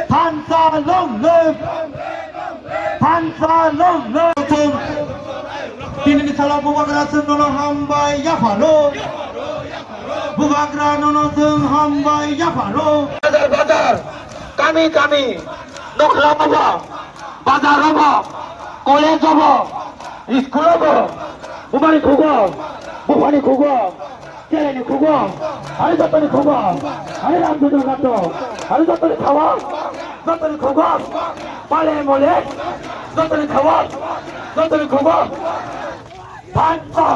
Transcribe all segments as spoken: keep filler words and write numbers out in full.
Thansa long live! Thansa long live! Tini ni salo bubagra chwng nono hambai yapharo. Bubagra nono chwng hambai yapharo. Bazar bazar, kami kami, nokla bobo, bazar bobo, college bobo, school bobo, bumani khugo, buphani khugo. Chelaini khugo, hai jotoni khugo, hai Ramchandra Nato, hai jotoni thawa, jotoni khugo, pale mole, jotoni thawa, jotoni khugo. Thansa,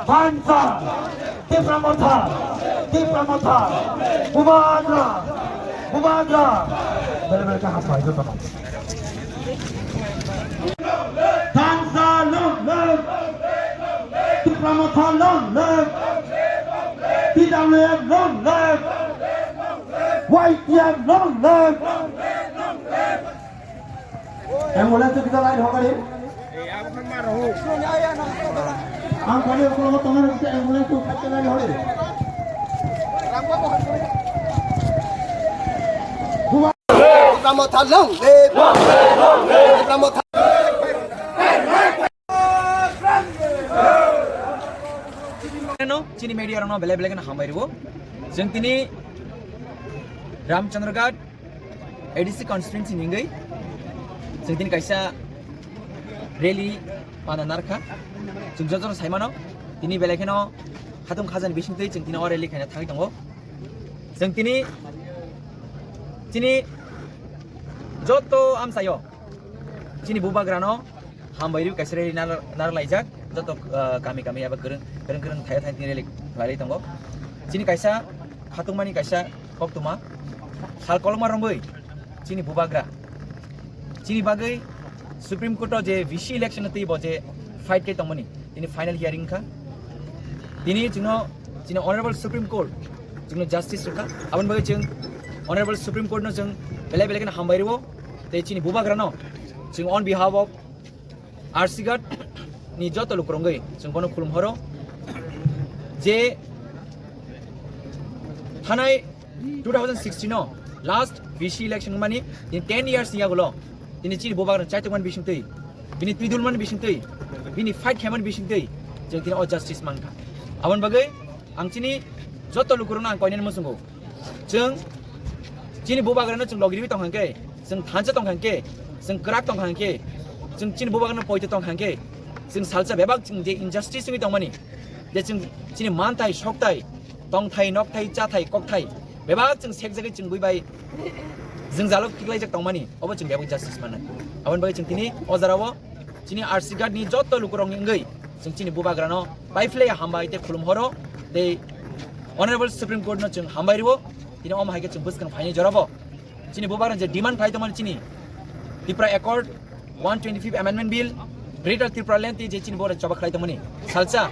thansa, Tipra Motha, Tipra Motha, Bubagra, Bubagra. Bele bele kaham bai jotono. Thansa long live! Tipra Motha long live! T W F long live! Y T F long live! Ambulance kita lain hokari. Ang kami kalau mau tengah kita ambulance tu kita lain hokari. Tipra Motha long live! Tipra Motha. No, chini media rokno belai belai kheno hambai rwo. Chwng tini Ramchandraghat A D C constituency ni wngwi chwng tini kaisa rally pana narkha. Chwng jotono saimano tini belai kheno khatung khajani bisingtwi chwng tini o rally khaina thangwi tongo. Chwng tini chini joto amchaio chini bubagrano hambai rw kaisa rally nar-, narlaijak joto, ah, kami kami eba kwrwng kwrwng kwrwng thaio thaini rally khlailai tongo. Chini kaisa khatungmani kaisa koktwma sal kolokma romwi chini bubagra chini bagwi Supreme Court o je V C election twi bo je fight khe tongmani tini final hearing kha. Tini chwngno chini Honorable Supreme Court chwngno justice rwkha. Aboni bagwi chwng Honorable Supreme Court no chwng belai belai kheno hambai rwo. Tei chini bubagrano chwng on behalf of R C Ghat ni joto lukurongwi chwng bono khulum horo je thanai two thousand sixteen o last V C election wngmani tini ten years ni yagulo tini chini bubagrano chaitukmani bisingtwi, bini twidulmani bisingtwi, bini fight khaimani bisingtwi chwng tini o justice mankha. Aboni bagwi ang chini joto lukurokno ang koinani muchungo. Chwng chini bubagrano chwng logiriwi tongkha hwnkhe, chwng thansa tongkha hwnkhe, chwng kwrak tongkha hwnkhe, chwng chini bubagrano poito tongkha hwnkhe, chwng salsa bebak chwng je injustice wngwi tongmani, je chwng chini manthai, sokthai, tongthai, nokthai, chathai, kokthai bebak chwng sekjagwi chwng bui bai jwngjalo khiklaijak tongmani, obo chwng bebak justice mannai. Aboni bagwi chwng tini o jorao chini R C Ghat ni joto lukurokni wngwi chwng chini bubagrano paiphlai hambai tei khulum horo tei Honorable Supreme Court no chwng hambai rwo. Tini omo hai khe chwng bwskang phaini jorabo chini bubagrano je demand khlai tongmani chini Tripura Accord, one twenty-fifth Amendment Bill, Greater Tripura Land tei je chini bubagrano choba khlai tongmani salsa,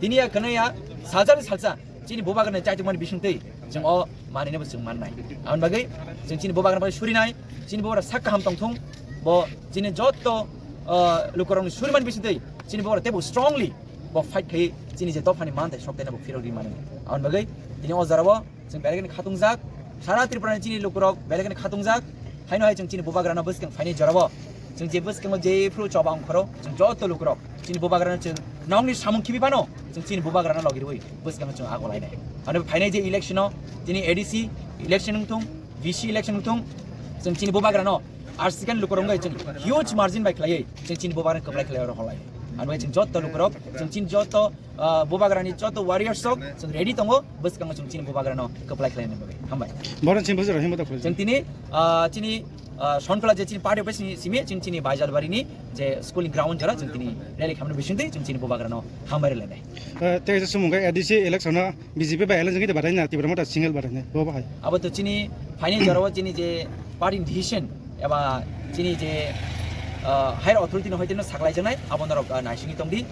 tini ya kwnwi ya salsa ni salsa chini bubagrano chaitukmani bisingtwi chwng o manwino bo chwng mannai. Aboni bagwi chwng chini bubagrano bagwi surinai, chini bubagra sak kaham tongthung, bo chini jotto, ah, lukurokni surimani bisingtwi chini bubagra teibo strongly bo fight khai chini je dophani manthai sokthai no bo phirok ri mani. Aboni bagwi tini o jorao chwng belai kheno khatungjak, sara Tripura ni chini lukurok belai kheno khatungjak, haino hai chwng chini bubagrano bwskang phaini jorao chwng je bwskango je phru choba ongkhoro chwng jotto lukurok chini bubagrano chwng nokni samung khibi phano chwng chini bubagrano logirwi bwskango chwng agolainai. Ano phainai je election o tini A D C election wngthung, V C election wngthung, chwng chini bubagrano R C Ghat ni lukurok wngwi chwng huge margin bai khlaiwi chwng chini bubagrano kwplai khlai oro holai. Ano chwng jotto lukurok chwng chini jotto, ah, bubagrani jotto warriors rok chwng ready tongo bwskango chwng chini bubagrano kwplai khlaina bagwi. Hambai. Borok chini bwswk rok himba da khulai. Chwng tini, ah, chini, ah, Sonphala je chini party office ni simi chwng chini Baijalbari ni je school ni ground jora chwng tini rally khamna bisingtwi chwng chini bubagrano hambai rwlainai. Eh, tei kaisa sumung khe A D C election o B J P bai alliance wngwi de batai na Tipra Motha single batai nai bo bahai. Abo to chini final jorao chini je party ni decision eba chini je, ah, higher authority no hoite no saklai janai abo norok, ah, naisingwi tongdi.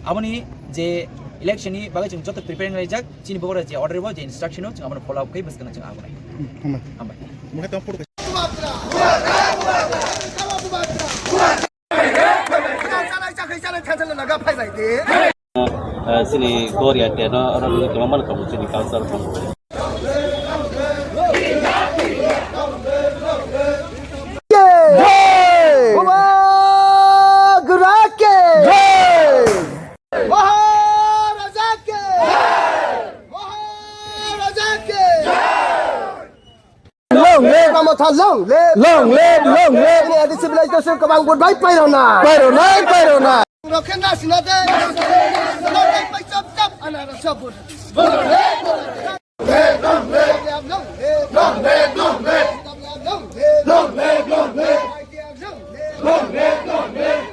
Aboni je election ni bagwi chwng joto preparing laijak chini bokora je order bo je instruction o chwng abono follow up khai bwskang chwng agonai. Hmm, hambai. Hambai. Ah, chini Korea teno oro nini kwbangma no tongo chini culture tongo. Long live! Tipra Motha long live! Long live! Long live! Chini A D C village o chwng kwbang vote bai pairona. Pairona, pairona. Rokhe nasina de. Chap chap ana rasa vote. Long live, long live. Long live, long live. Long live, long live. Long live, long live. Long live, long live.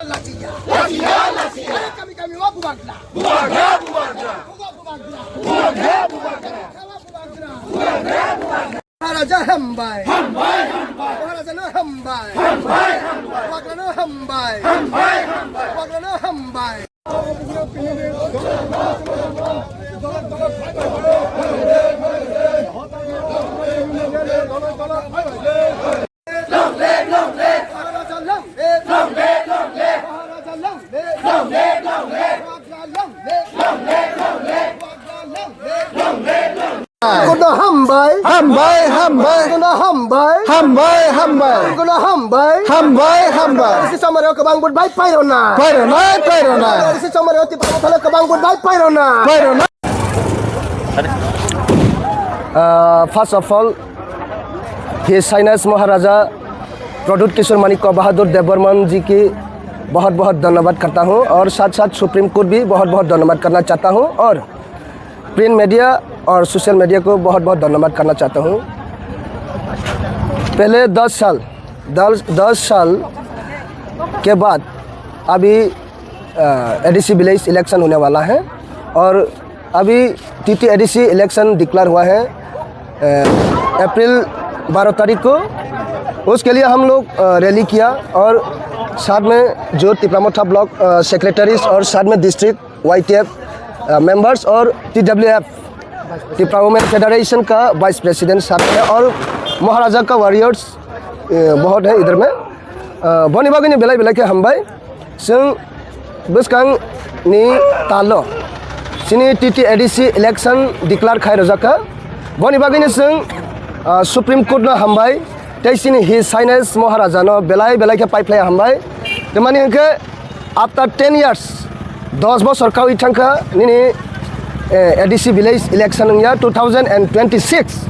Lachiya, lachiya, lachiya. Kami, kami, wa bubagra. Bubagra, bubagra. Wa bubagra. Bubagra, bubagra. Wa bubagra. Bubagra, bubagra. Maharaja hambai. Hambai, hambai. Maharaja no hambai. Hambai, hambai. Bubagra no hambai. Hambai, hambai. Bubagra no hambai. Long live, long live. Maharaja long live. Long live, long live. Maharaja long live. Long live, long live. Bubagra long live. Long live, long live. Bubagra long live. Long live, long live. Kono hambai. Hambai, hambai. Kono hambai. Hambai, hambai. Kono hambai. Hambai, hambai. Isi samare kwbang vote bai pairona. Pairona, pairona. Isi samare Tipra Motha le kwbang vote bai pairona. Pairona. Uh, first of all, His Highness Maharaja Pradyut Kishore Manikya Bahadur Debbarman जी की बहुत बहुत धन्यवाद करता हूँ और साथ साथ supreme court भी बहुत बहुत धन्यवाद करना चाहता हूँ और प्रिंट मीडिया और सोशल मीडिया को बहुत बहुत धन्यवाद करना चाहता हूँ। पहले दस साल दस दस साल के बाद अभी एडीसी विलेज इलेक्शन होने वाला है और अभी टीटी एडीसी इलेक्शन डिक्लेयर हुआ है अप्रैल बारह तारीख को। उसके लिए हम लोग रैली किया और साथ में जो तिपरामोठा ब्लॉक सेक्रेटरीज और साथ में डिस्ट्रिक्ट वाईटीएफ मेंबर्स और टीडब्ल्यूएफ, तिपरा वुमेन फेडरेशन का वाइस प्रेसिडेंट साथ में और महाराजा का वॉरियर्स बहुत है इधर में। Boni bagwi ni belai belai khe hambai. Chwng bwskang ni talo chini TTADC election declare khai rwjak kha. Boni bagwi ni chwng Supreme Court no hambai tei chini His Highness Maharaja no belai belai khe paiphlai hambai. Tamani hwnkhe after ten years, dos bosor kawi thangkha nini ADC village election wngya two thousand and twenty-six,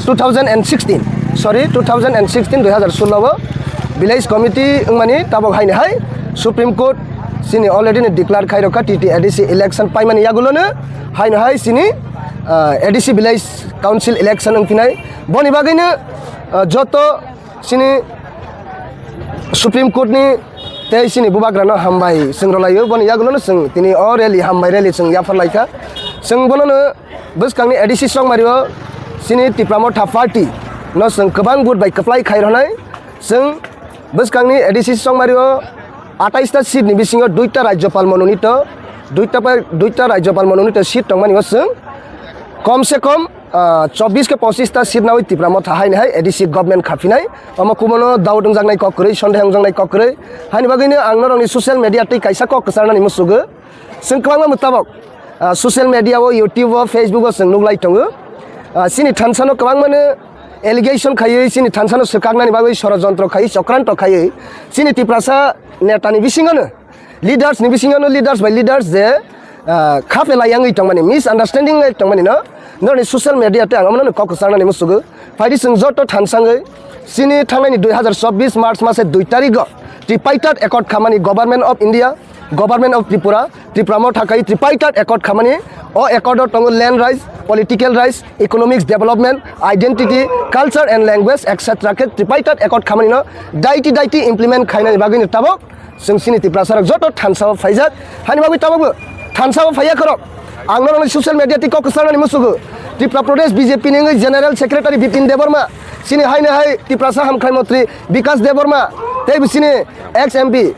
two thousand and sixteen, sorry, two thousand and sixteen, dui hazar sullo o village committee wngmani tabok haini hai Supreme Court chini already ni declare khai rokha TTADC election paimani yagulono haino hai chini ADC village council election wngphinai. Boni bagwino joto chini Supreme Court ni tei chini bubagrano hambai chwng rwlaio. Boni yagulono chwng tini o rally, hambai rally chwng yaphar laikha. Chwng bonono bwskangni ADC chongmario chini Tipra Motha Party no chwng kwbang vote bai kwplai khai rwnai. Chwng bwskangni ADC chongmario atais ta seat ni bisingo duita Rajyapal mononito, duita pai, duita Rajyapal mononito seat tongmani o chwng kom se kom chobbish ke pochis ta seat nawi Tipra Motha haini hai ADC government khaphinai. Omo kumono doubt wngjaknai kok kwrwi, sondeho wngjaknai kok kwrwi. Haini bagwino ang norokni social media tei kaisa kok kwcharnani musugo. Chwng kwbangma mwtabok social media o, YouTube o, Facebook o chwng nuklai tongo. Chini thansano kwbangmano allegation khaiwi, chini thansano swkaknani bagwi sorojontro khaiwi, chokranto khaiwi, chini Tiprasa netani bisingono leaders ni bisingo no leaders by leaders je kha phelai yangwi tongmani, misunderstanding wngwi tongmani no norokni social media tei ang omono kok kwcharnani musugo. Phaidi chwng joto thansangwi chini thangnaini dui hazar chobbish March mase dui tarigo tripartite accord khamani Government of India, Government of Tripura, Tipra Motha khai tripartite accord khamani. O accord o tongo land rights, political rights, economics development, identity, culture and language, et cetera khe tripartite accord khamani no daiti daiti implement khainani bagwi no tabok chwng chini Tiprasa rok joto thansa o phaijak. Hani bagwi tabok bo thansa o phaiya khorok. Ang norokni social media tei kok kwcharnani musugo. Tripura Pradesh BJP ni wngwi General Secretary Bipin Debbarma, chini haino hai Tiprasa hamkrai montri Bikas Debbarma, tei bo chini ex MP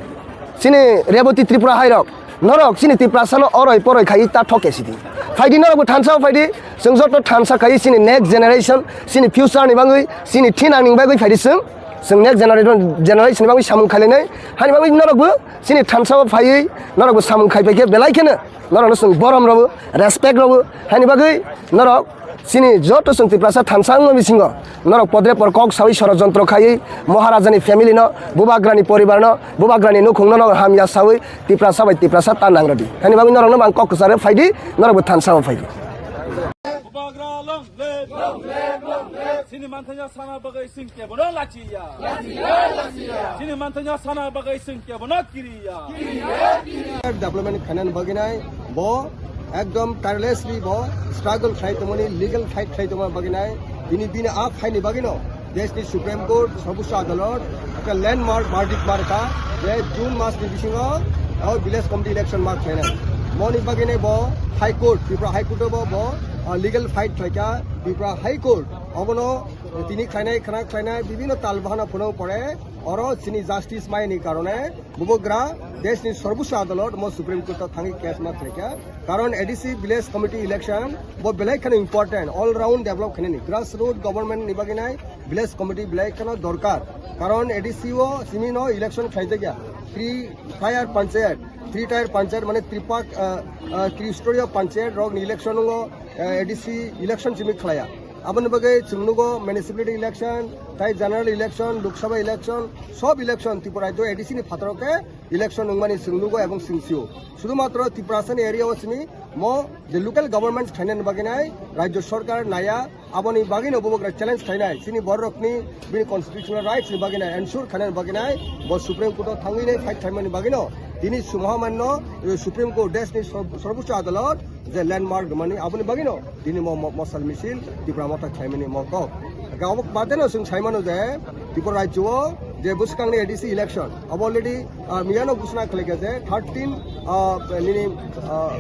chini Reboti Tripura hai rok. Norok chini Tiprasano oroi poroi khai ta thok kesidi. Phaidi norokbo thansa o phaidi, chwng joto thansa khai chini next generation, chini future ni bagwi, chini thinang ni bagwi phaidi chwng. Chwng next generation, generation ni bagwi samung khailainai. Hani bagwi norokbo chini thansa o phaiwi norokbo samung khai paikhe belai kheno norokno chwng borom rwbo, respect rwbo. Hani bagwi norok chini joto chwng Tiprasa thansa wngma bisingo norok podre por kok sawi sorojontro khaiwi Maharajani family no, Bubagrani poribar no, Bubagrani nukhung no norok hamya sawi Tiprasa bai Tiprasa ta nang rwdi. Hani bagwi norokno ang kok kwcharo phaidi, norokbo thansa o phaidi. Bubagra long live! Long live, long live! Chini manthanya sana bagwi chwng kebono lachiya. Chini manthanya sana bagwi chwng kebono kiriya. Development khainani bagwi nai bo ekdom tirelessly bo struggle khlai tongmani, legal fight khlai tongma bagwi nai. Bini, bini a fight ni bagwi no deshni Supreme Court, Sarvochcho Adalot ekta landmark verdict markha je June mas ni bisingo o village committee election ma khlainai. Moni bagwi nai bo High Court, Tripura High Court o bo, bo, ah, legal fight khlaikha. Tripura High Court obono tini khlainai, khna khlainai, bibhinno tal bahana phunuk pore oro chini justice maini karone bubagra deshni Sarvochcho Adalot mo Supreme Court o thangwi case ma khlaikha. Karon A D C village committee election bo belai kheno important, all round develop khainani, grassroot government ni bagwi nai village committee belai kheno dorkar. Karon A D C o simi no election khlaijakya, three tier panchayat, three tier panchayat mane tripak, ah, ah, three story o panchayat rok ni election o, ah, A D C election simi khlaiya. Aboni bagwi chwng nugo municipality election, tai general election, Lok Sabha election, sob election Tripura rajyo A D C ni phataro khe election wngmani chwng nugo ebong chwng sio. Sudhumatro Tiprasani area o simi mo je local government khainani bagwi nai rajyo sarkar naya, aboni bagwi no bubagra challenge khainai. Chini bororokni bini constitutional rights ni bagwi nai ensure khainani bagwi nai bo Supreme Court o thangwi nai fight khaimani bagwi no tini sumha manno, eh, Supreme Court deshni sor-, Sarvochcho Adalot je landmark mani aboni bagwi no tini mo, mo, mosal misil Tipra Motha khlaimani mo kok. Hwnkhe obo bade no chwng sai mano je Tripura rajyo o je bwskangni A D C election abo already, ah, miyano ghosna khlaikha je thirteen, ah, nini, ah,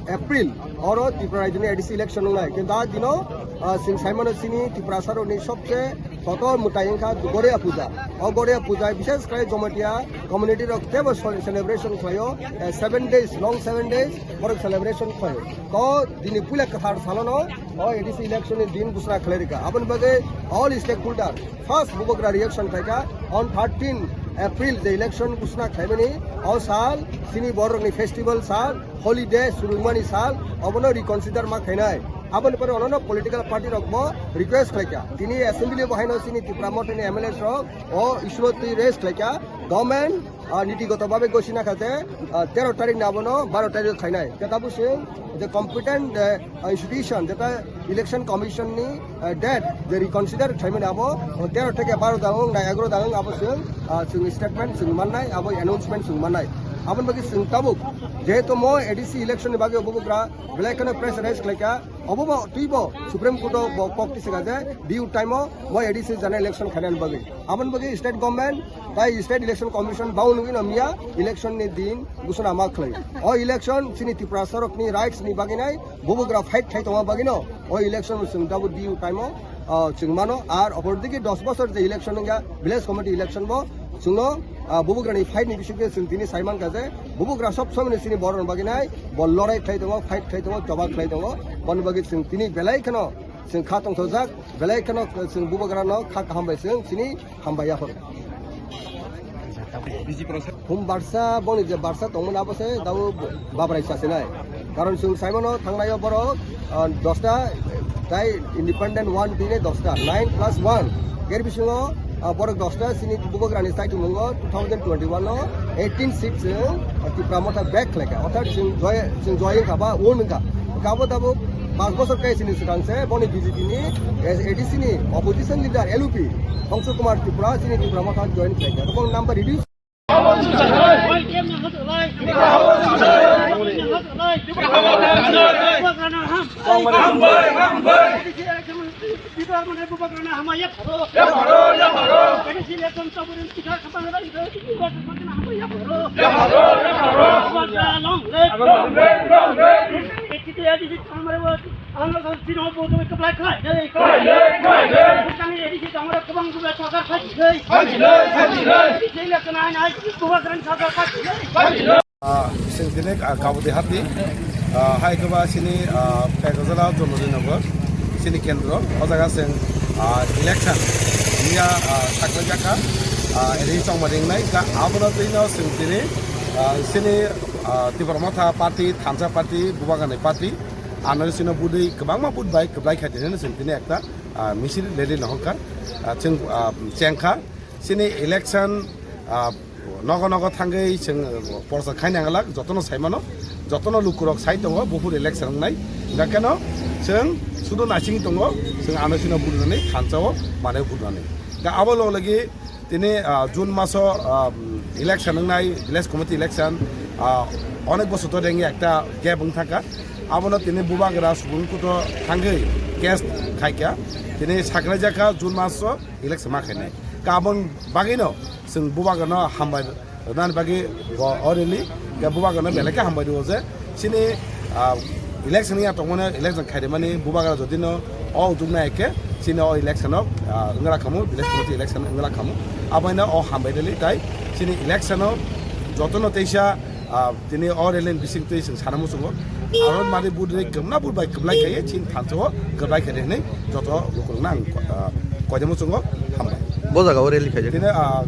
April oro Tripura rajyoni A D C election wngnai. Kintu a dino, ah, chwng sai mano chini Tiprasa rokni sobse kotor mwtai wngkha Goria Puja. O Goria Puja bishes khlai Jomatia community rok teibo so-, celebration khlaio, eh, seven days, long seven days borok celebration khlaio. To dini puila kwthar salono o A D C election ni din ghosna khlai rikha. Aboni bagwi all stakeholder first bubagra reaction khlaikha on thirteen April je election ghosna khlaimani o sal chini borokni festival sal, holiday surungmani sal, obono reconsider ma khainai. Aboni pore onono political party rokbo request khlaikha. Tini assembly bo haino chini Tipra Mothani M L A rok o issue o twi raise khlaikha. Government, ah, niti goto babe gosina kha je, ah, tero tarik ni abono baro tarik khlainai. Khe tabuk chwng je competent, eh, institution, jeta election commission ni, eh, date je reconsider khlaimani abo, oh, tero theke baro dang wng na egaro dang wng abo chwng, ah, chwng statement chwng mannai, abo announcement chwng mannai. Aboni bagwi chwng tabuk jehetu mo A D C election ni bagwi obo bubagra belai kheno pressurize khlaikha, obo bo twibo Supreme Court o bo kok tisika je due time o mo A D C general election khainani bagwi. Aboni bagwi state government tai state election commission bau nugwi no miya election ni din ghosna ma khlai. O election chini Tiprasa rokni rights ni bagwi nai bubagra fight khai tongma bagwi no o election chwng tabuk due time o, ah, chwng mano. Ar opor digi dos bosor je election wngya village committee election bo chwngno, ah, bubagrani fight ni bisingtwi chwng tini sai mankha je bubagra sob somoni chini borokni bagwi nai bo lorai khlai tongo, fight khlai tongo, choba khlai tongo. Boni bagwi chwng tini belai kheno chwng kha tongthokjak, belai kheno chwng bubagrano kha kaham bai chwng chini hambai yaphar. Hum barsa boni je barsa tongmani abo se dabo babrai sasinai. Karon chwng saimano thangnaio borok, ah, dosta tai independent one tine dosta, nine plus one. Ger bisingo, ah, borok dosta chini bubagrani saitung mungo two thousand twenty-one o eighteen seats, eh, Tipra Motha back khlaikha. Orthat chwng joy, chwng joy wngkha ba won wngkha. Kabo tabuk pas bosor kai chini swkang se boni B J P ni, eh, A D C ni opposition leader L U P Tongsa Kumar Tripura chini Tipra Motha join khlaikha. Bong number reduce. Long live! Long live! Long live! Ang no sino bo to apply khlai dei. Khlai dei, khlai dei. Bwskango A D C tongmani kwbang kwbang sorkar phaidi dei. Phaidi dei, phaidi dei. A D C election ai nai, bubagrani sorkar phaidi dei. Phaidi dei. Ah, chwng tini, ah, Kabodi Hati, ah, hai khe ba chini, ah, Pekojala Jonodinogo, chini kendro, o jaga chwng, ah, election miya, ah, saklai jakha, ah, eri chongma ringnai, abono twino chwng tini, ah, chini, ah, Tipra Motha Party, Thansa Party, Bubagrani Party, ano sino budui kwbangma but bai kwplai khaidi hwnwi chwng tini ekta, ah, misil rally no hokha, ah, chwng, ah, chengkha. Chini election, ah, nogo nogo thangwi chwng, ah, porsa khaina glak, jotono sai mano, jotono lukurok sai tongo, buphur election wngnai. Dakeno chwng sudo naising tongo, chwng ano sino budunani thansa o mane budunani. Ga abo lo lagi tini, ah, June maso, ah, election wngnai, village committee election, ah, onek bosor to dengi ekta gap wng thangkha. Abono tini bubagra Supreme Court o thangwi case khaikha. Tini saklai jakha June maso election ma khainai. Ka aboni bagwino chwng bubagrano hambai rwnani bagwi bo o rally, ya bubagrano belai khe hambai rwo je chini, ah, election ya tongmani election khaidimani bubagra jodino o ujukna eke chini o election o, ah, wngla khamu, village committee election wngla khamu. Aboino o hambai rally tai chini election o jotono teisa, ah, tini o rally ni bising twi chwng sana muchungo. Aro mari budre kwbna bud bai kwblai khaiye chini thansa o kwblai khaide hinwi joto lukurokno ang, ah, koide muchungo hambai. Bo jaga o rally khaijak. Tini, ah,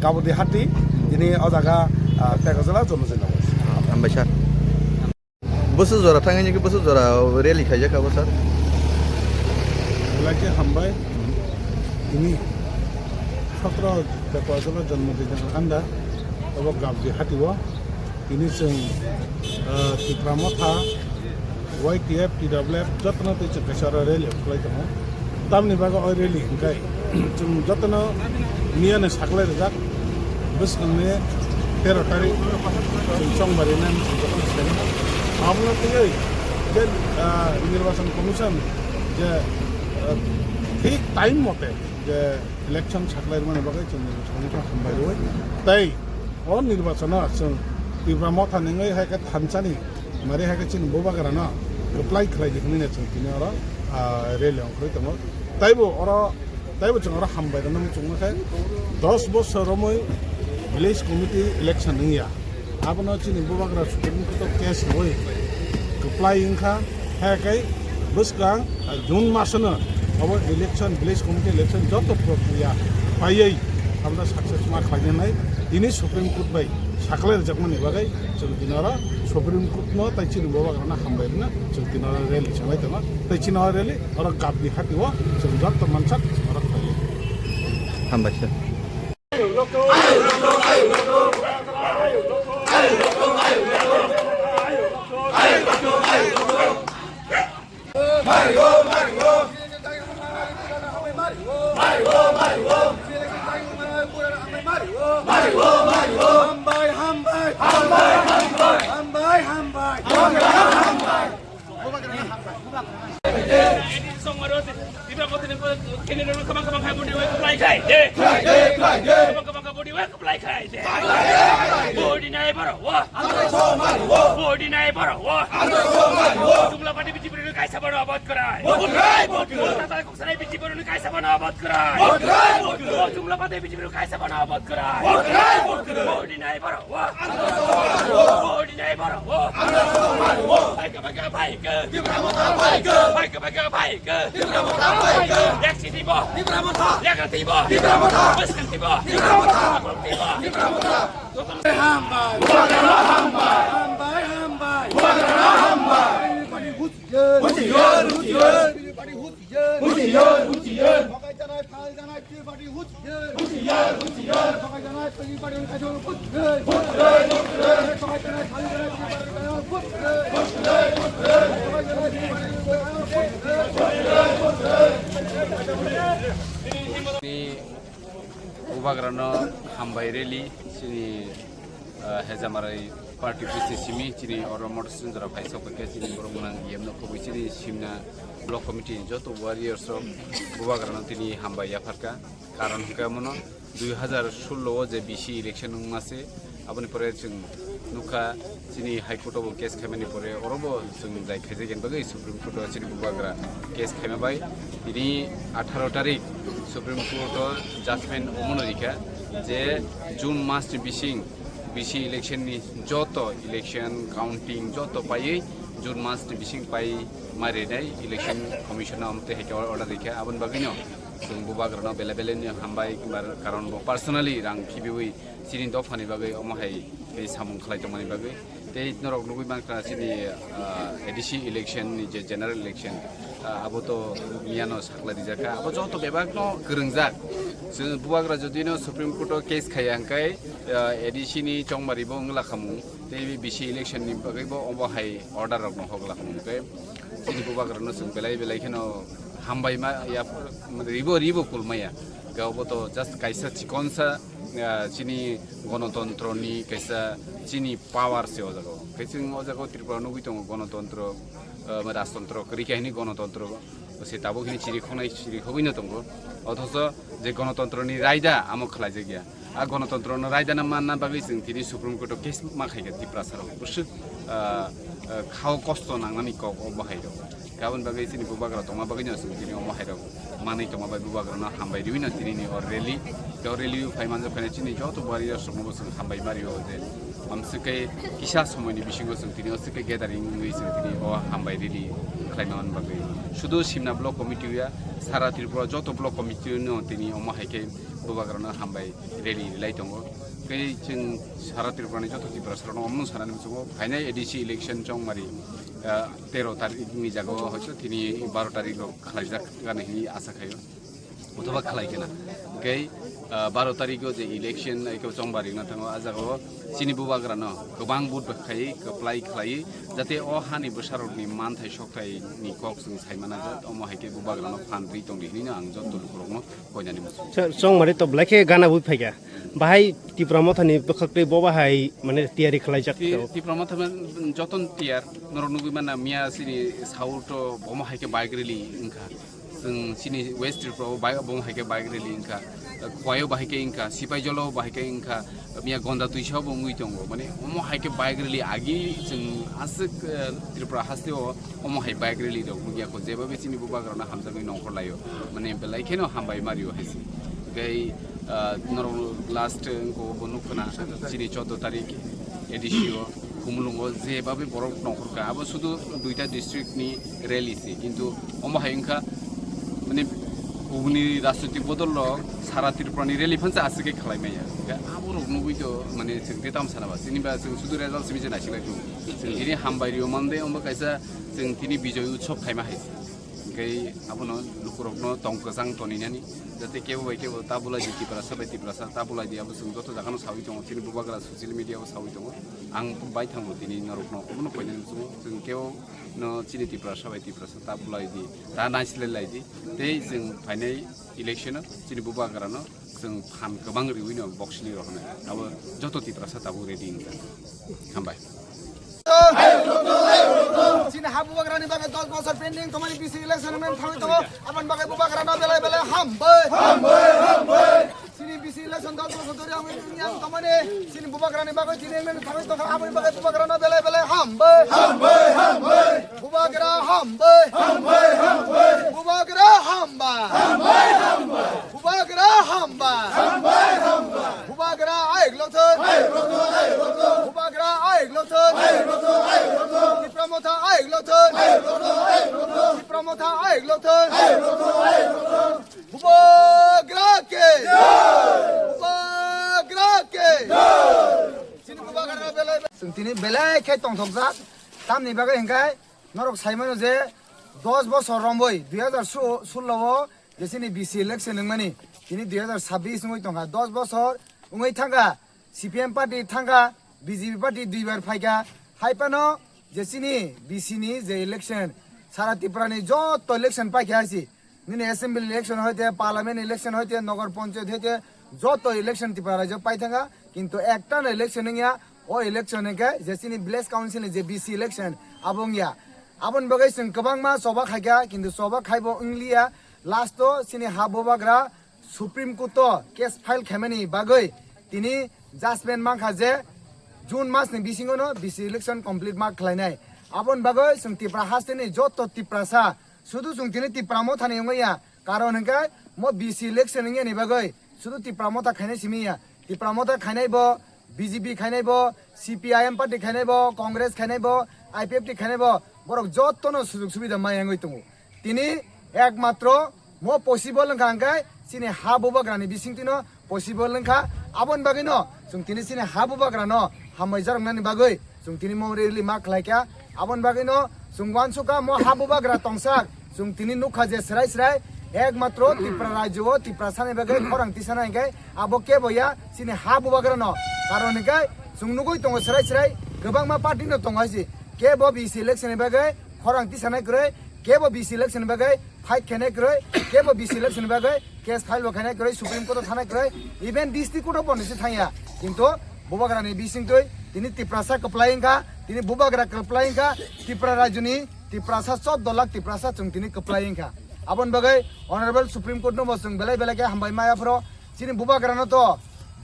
Kabudi Hati, tini o jaga, ah, Tegasala Jonojinagar. Hambai sir. Bwswk jora thangwi nini bwswk jora rally khaijak abo sir? Belai khe hambai. Tini sotro Tegasala Jonojinagar anda obo Kabudi Hati o. Tini chwng, ah, Tipra Motha, Y T F, T W F, jotono twi chwng kaisa oro rally khlai tongo. Tamni bagwi o rally hwnkhe chwng jotono miyano saklai rijak, bwskangni tero tarik chwng chongbari nani chwng jotono seng. Abono twiwi je, ah, Nirbachon Commission je, ah, thik time mote je election saklai rwmani bagwi chwng nirbachon khe hambai rwui. Tei o nirbachono chwng Tipra Motha ni wngwi hai khe thansani mari hai khe chini bubagrano kwplai khlai di hwnwi chwng tini oro, ah, rally ongkhorwi tongo. Taibo oro, taibo chwng oro hambai rwna muchungma khe dos bosor romwi village committee election wngya. Abono chini bubagra Supreme Court o case rwui kwplai wngkha, hai khe bwskang, ah, June masono obo election, village committee election joto prokriya paiwi abono success ma khlainai. Tini Supreme Court bai saklai rwjakmani bagwi chwng tini oro Supreme Court no tei chini bubagrano hambai rwna chwng tini oro rally salai tongo. Tei chini oro rally oro Kabudi Hati o chwng joto mansak oro khlaiwi. Hambai sir. Hambai, hambai, hambai, hambai, hambai. Tipra Motha ni kene rok kabang kabang khai body wek apply khai de. Kabang kabang khai body wek apply khai de. Body nai boro wo. Body nai boro wo. Jumla pati B J P rok kaisa boro abad krai. Tata kok sanai B J P rok kaisa boro abad krai. Jumla pati B J P rok kaisa boro abad krai. Body nai boro wo. Body nai boro wo. Bhaika bhaika bhaika. Bhaika bhaika bhaika. Ek siti bo. Ek siti bo. Bwskang siti bo. Hambai. Hambai, hambai. Everybody husiyan. Husiyan, husiyan. Everybody husiyan. Husiyan, husiyan. Thokaijanai, phaljanai, everybody husiyan. Husiyan, husiyan. Thokaijanai, everybody husiyan. Husiyan, husiyan. Thokaijanai, phaljanai, everybody husiyan. Husiyan, husiyan. Thokaijanai, everybody husiyan. Ni bubagrano hambai rally chini, ah, Hejamarai party office ni simi chini oro motor sring jora phai sok khe chini borok mwnang yemno khobwi chini simna block committee ni joto warriors rok bubagrano tini hambai yapharkha. Karon hwnkhe omono dui hazar sullo o je B C election wngma se, aboni pore chwng nukha chini High Court o bo case khaimani pore oro bo chwng jai khaijak bagwi Supreme Court o chini bubagra case khaima bai tini atharo tarik Supreme Court o judgment omono rikha je June mas ni bising B C election ni joto election counting joto paiwi June mas ni bising pai ma rinai election commission o amtwi hai khe order rikha. Aboni bagwino chwng bubagrano bele bele ni hambai, kimba karon bo personally rang khibiwi chini dophani bagwi omo hai tei samung khlai tongmani bagwi. Tei norok nugwi mankha chini, ah, A D C election ni je general election, ah, abo to miyano saklai rijak kha. Abo joto bebakno kwrwngjak. Chwng bubagra jodino Supreme Court o case khaiya hwnkhe, ah, A D C ni chongmari bo wngla khamung. Tei B C election ni bagwi bo obo hai order rok no hok la hwn khe chini bubagra no chwng belai belai kheno hambai ma ya, ribo ribo kul maya. Ga obo to just kaisa chikonsa, ah, chini gonotontro ni kaisa chini power se o jaga o. Khe chwng o jaga o Tripura nugwi tongo gonotontro, ah, rajtontro kwrwi khe hini gonotontro se tabuk hini chiri khonai chiri khogwi no tongo. Othocho je gonotontro ni raida amo khlai jak ya. A gonotontro no raida na manna bagwi chwng tini Supreme Court o case ma khai kha Tiprasa rok bwswk, ah, ah, khao kosto nangnani kok o bo hai rok. Aboni bagwi chini bubagra tongma bagwi no chwng tini omo hai rok manwi tongma bai bubagra no hambai riwi no tini ni o rally. Tei o rally o phai manjak khe chini joto bari rok no bo chwng hambai ma rio je. Amswk khe kisa somoi ni bisingo chwng tini o swk khe gathering wngwi chwng tini o hambai rally khlai ma bagwi. Sudu Simna block committee ya, sara Tripura joto block committee no tini omo hai khe bubagra no hambai rally rilai tongo. Tei chwng sara Tripura ni joto Tiprasa rok no omo sanani muchungo phainai A D C election chongmari, ah, tero tarik ni jaga o hoito tini baro tarik rok khlaijak gana hini asa khaio. Othoba khlai kena. Tei, ah, baro tarik o je election ai khe chongmari na thango a jaga o chini bubagra no kwbang vote bai khai kwplai khlai jate o hani bwsarok ni manthai sokthai ni kok chwng sai mana jat omo hai khe bubagra no phan ri tong di hini no ang joto lukurok no koinani muchungo. Sir, chongmari to belai khe gana bui phaikha. Bahai Tipra Mothani bwkhak tei bo bahai, mane, tiyari khlaijak Ti-, to. Tipra Motha man joton tiyar, norok nugwi mana miya chini South o bomo hai khe bike rally wngkha. Chwng chini West Tripura o bai-, bomo hai khe bike rally wngkha. Khowai o bahai khe wngkha, Sipaijalo bahai khe wngkha, miya Gonda Twisa bo wngwi tongo. Mane, omo hai khe bike rally agi chwng aswk, eh, Tripura haste o omo hai bike rally rok wngya kho, jeba be chini bubagra no hamjakgwi nongkhor laio, mane belai kheno hambai mario hai se. Tei, ah, norok last wngkha bo nukho na, chini choudo tarik A D C o Khumulwngo jeba be borok nongkhor kha, abo sudu duita district ni rally se, kintu omo hai wngkha, mane, kubuni rajnoitik bodol rok sara Tripura ni rally phansa aswk khe khlai maya. Abo rok nugwi to, mane, chwng tei tamo sana ba, chini ba chwng sudu result simi se naisik lai tongo. Chwng tini hambai rio mande, omo kaisa chwng tini Bijoy Utsav khaima hai se. Hingke abono lukurokno tong kwchang toninani, jate kebo bai kebo ta bulai di Tiprasa bai Tiprasa ta bulai di, abo chwng joto jagano sawi tongo, chini bubagra social media o sawi tongo. Ang bai thango tini norokno obono koinani muchungo, chwng kebo no chini Tiprasa bai Tiprasa ta bulai di, ta naisilai lai di, tei chwng phainai election o chini bubagra no chwng phan kwbang riwi no box ni rohornai. Abo joto Tiprasa tabuk ready wngkha. Hambai. Chini ha bubagrani bagwi dos bosor pending tongmani B C election wngmani thangwi tongo. Aboni bagwi bubagrano belai belai hambai. Hambai, hambai. Chini B C election dos bosor dhori wngwi wngya tongmani. Chini bubagrani bagwi chini wngmani thangwi tongkha. Aboni bagwi bubagrano belai belai hambai. Hambai, hambai. Bubagra hambai. Hambai, hambai. Bubagra hambai. Hambai, hambai. Bubagra hamba. Hambai, hambai. Bubagra ayuk lothon. Ayuk lothon, ayuk lothon. Bubagra ayuk lothon. Ayuk lothon, ayuk lothon. Tipra Motha ayuk lothon. Ayuk lothon, ayuk lothon. Tipra Motha ayuk lothon. Ayuk lothon, ayuk lothon. Bubagra ke. Jai. Bubagra ke. Jai. Chini bubagra belai. Chwng tini belai khe tongthokjak. Tamni bagwi hwnkhe norok sai mano je dos bosor romwi dui hajar sullo o je chini B C election wngmani, tini dui hajar sabbish wngwi tongkha, dos bosor wngwi thangkha, C P M party thangkha, B J P party duibar phaikha, hai phano je chini B C ni je election, sara Tripura ni joto election paikha hai se, nini assembly election hoite, parliament election hoite, nogor panchayat hoite, joto election Tripura rajyo pai thangkha, kintu ekta no election wngya, o election hwnkhe je chini village council ni je B C election abo wngya. Aboni bagwi chwng kwbangma choba khaikha, kintu choba khaibo wngliya. Last o chini ha bubagra Supreme Court o case file khaimani bagwi tini judgment mankha je June mas ni bisingo no B C election complete ma khlainai. Aboni bagwi chwng Tipra hasteni joto Tiprasa, sudu chwng tini Tipra Mothani wngya, karon hwnkhe mo B C election wngyani bagwi sudu Tipra Motha khainai simi ya. Tipra Motha khainai bo, B J P khainai bo, C P I M party khainai bo, Congress khainai bo, I P F T khainai bo, borok jotono sujug subida maya wngwi tongo. Tini ekmatro mo possible wngkha hwnkhe chini ha bubagrani bisingtwino possible wngkha. Aboni bagwino chwng tini chini ha bubagrano hambai jaroknani bagwi chwng tini mo rally ma khlaikha. Aboni bagwino chwng uansukha mo ha bubagra tongsak, chwng tini nukha je srai srai ekmatro Tripura rajyo o Tiprasani bagwi khorang tisana hwnkhe abo kebo ya chini ha bubagrano. Karon hwnkhe chwng nugwi tongo srai srai Kwbangma party no tongo hai se. Kebo B C election ni bagwi khorang tisanai kwrwi, kebo B C election ni bagwi fight khainai kwrwi, kebo B C election ni bagwi case file bo khainai kwrwi, Supreme Court o thanai kwrwi, even district court o bo nisi thangya. Kintu Bubagra ni bisingtwi tini Tiprasa kwplai wngkha, tini Bubagra kwplai wngkha, Tripura rajyo ni Tiprasa chordo lakh Tiprasa chwng tini kwplai wngkha. Aboni bagwi Honorable Supreme Court no bo chwng belai belai khe hambai maya phoro, chini Bubagra no to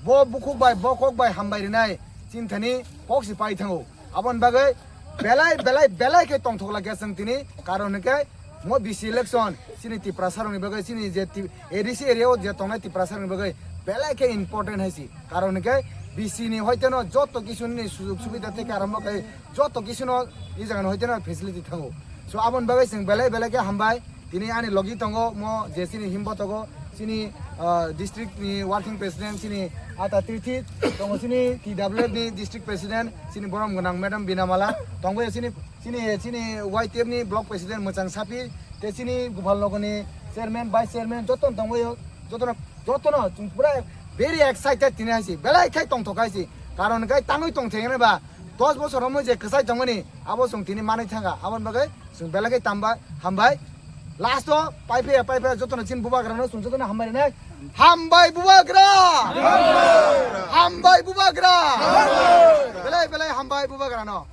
bo bukhuk bai, bo kok bai hambai rinai chini thani kok si pai thango. Aboni bagwi belai, belai, belai khe tongthok lakya chwng tini, karon hwnkhe mo B C election chini Tiprasa rokni bagwi, chini je Ti-, A D C area o je tongnai Tiprasa rokni bagwi belai khe important hai si. Karon hwnkhe B C ni hoiteno joto kisuni sujog subida theke arombo khe joto kisuno i jagani hoiteno facility thango. So aboni bagwi chwng belai belai khe hambai. Tini ani logi tongo mo je chini himbo tongo, chini, ah, district ni working president chini Ata Tirthi, tongo chini T W F ni district president chini borom gwnang madam Binamala, tongbaio chini, chini, chini Y T F ni block president Mwchang Sapi, te chini Gopal Nogor ni chairman, vice chairman joto tongbaio, jotono, jotono chwng pura very excited tini hai si, belai khai tongthok hai si, karon khai tangwi tongtheng ba dos bosor romwi je kwchai tongmani abo chwng tini manwi thangkha, aboni bagwi chwng belai khai tamba hambai. Last o pai phaiya, pai phaiya jotono chini Bubagra no chwng jotono hambai rwnai. Hambai Bubagra! Hambai Bubagra! Belai belai hambai Bubagra no.